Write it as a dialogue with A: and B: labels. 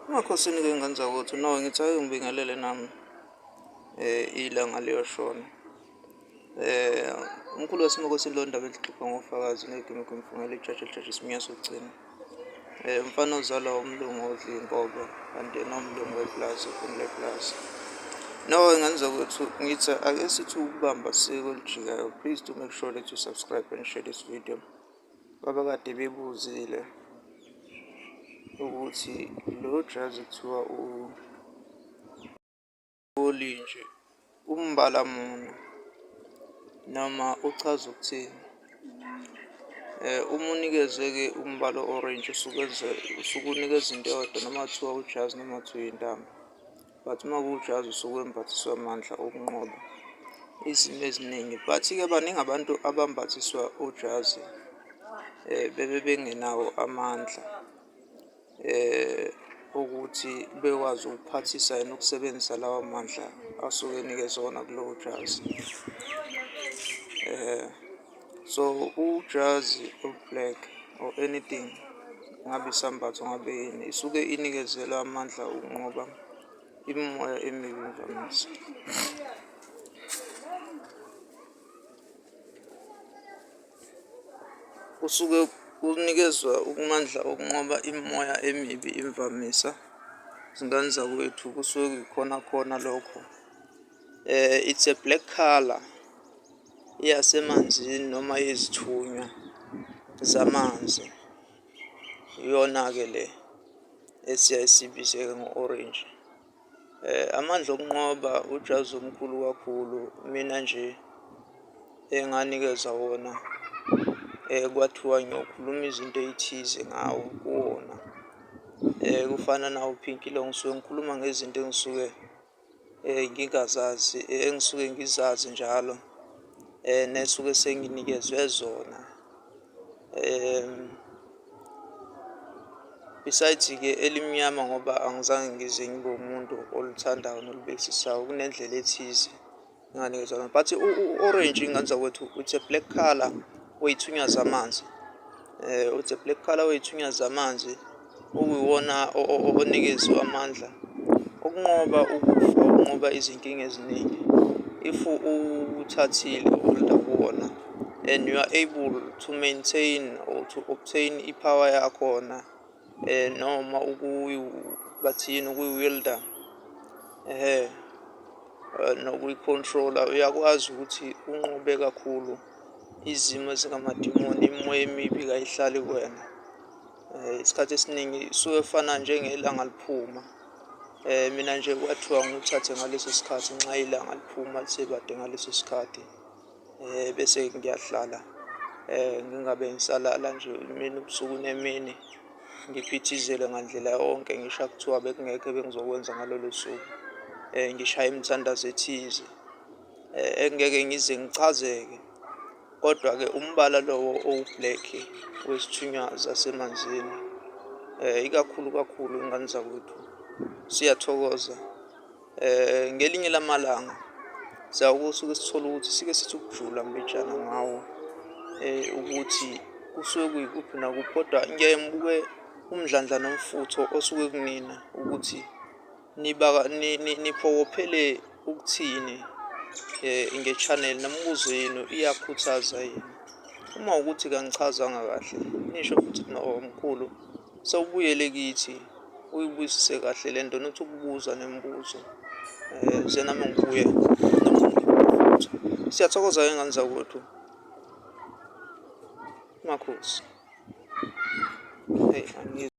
A: Emakhosini-ke ngane zakwethu, no ngithi ake ngibingelele nami ilanga liyoshona. Umkhulu waseMakhosini lo ndaba elixoxa ngofakazi ney'gemegeme mfungela ijaji elijaji isiminya sokugcina. Umfana ozalwa umlungu odla iy'nkobe kanti yena uwumlungu wepulazi lepulazi. No ngane zakwethu, ngithi ake sithi ukubamba siko elijikayo. Please do make sure that you subscribe and share this video. Kwabakade bebuzile ukuthi lo jazi kuthiwa olintshi umbala muni noma uchaza ukuthini. Uma unikezwe-ke umbala o-orange usuke usuke unikeza into eyodwa noma kuthiwa ujazi noma kuthiwa intambo, but uma kuwujazi usuke wembathiswe amandla okunqoba izimo eziningi. But-ke baningi abantu abambathiswa ujazi bebe bengenawo amandla ukuthi bekwazi ukuphathisa yena ukusebenzisa lawo mandla asuke enikezwe wona kulowo jazi. So ujazi olu-black or anything, ngabe isambatho ngabe yini, isuke inikezelwe amandla okunqoba imimoya emibi imvamisa. Kusuke kunikezwa amandla okunqoba imimoya emibi imvamisa. Zingane zakwethu kusuke kuyikhona khona lokho. It's a black colour eyasemanzini noma yezithunywa zamanzi. Iyona-ke le esiyaye siyibize-ke ngo-orange. Amandla okunqoba ujazi omkhulu kakhulu mina nje enganikezwa wona kwathiwa ngiyokhuluma izinto ey'thize ngawo kuwona. Kufana nawo uphinki lo, ngisuke ngikhuluma ngezinto engisuke ngingazazi, engisuke ngizazi njalo nesuke senginikezwe zona. Besides-ke elimnyama ngoba angizange ngize ngibe umuntu oluthandayo nolubhekisisayo, kunendlela ethize enganikezwa yona. But u-orange ngane zakwethu, it's a black colour wey'thunywa zamanzi, it's a black colour wey'thunywa zamanzi okuyiwona onikezwe amandla okunqoba ukufa, ukunqoba izinkinga eziningi. If uwuthathile uholda kuwona and you are able to maintain or to obtain i-power yakhona noma bathini ukuyi-wield-a ehhe nokuyi-control-a, uyakwazi ukuthi unqobe kakhulu izimo ezingamadimoni, imimoya emibi kayihlali kuwena. Isikhathi esiningi isuke efana njengelanga liphuma. Mina nje kwathiwa ngiwuthathe ngaleso sikhathi nxa ilanga liphuma lisebade ngaleso sikhathi bese ngiyahlala ngingabe ngisalala nje imini ubusuku nemini, ngiphithizele ngandlela yonke ngisho kuthiwa bekungekho ebengizokwenza ngalolo suku. Ngishaye imithandazo ethize engeke ngize ngichazeke. Kodwa-ke umbala lowo owu-black wezithunywa zasemanzini ikakhulu kakhulu ingane zakwethu siyathokoza. Ngelinye lamalanga siyawukusuke sithole ukuthi sike sithi ukujula mbijana ngawo ukuthi kusuke kuyikuphi nakuphi, kodwa ngiyaye ngibuke umdlandla nomfutho osuke kunina ukuthi niphokophele ukuthini nge-channel nemibuzo yenu iyakhuthaza yini. Uma kuwukuthi kangichazanga kahle nisho futhi no mkhulu sewubuyele kithi uyibuyisise kahle le nto nothi ukubuza nemibuzo ukuze nami ngibuye futhi. Siyathokoza-ke ngane zakwethu. Makhosi. Eyi angizwa.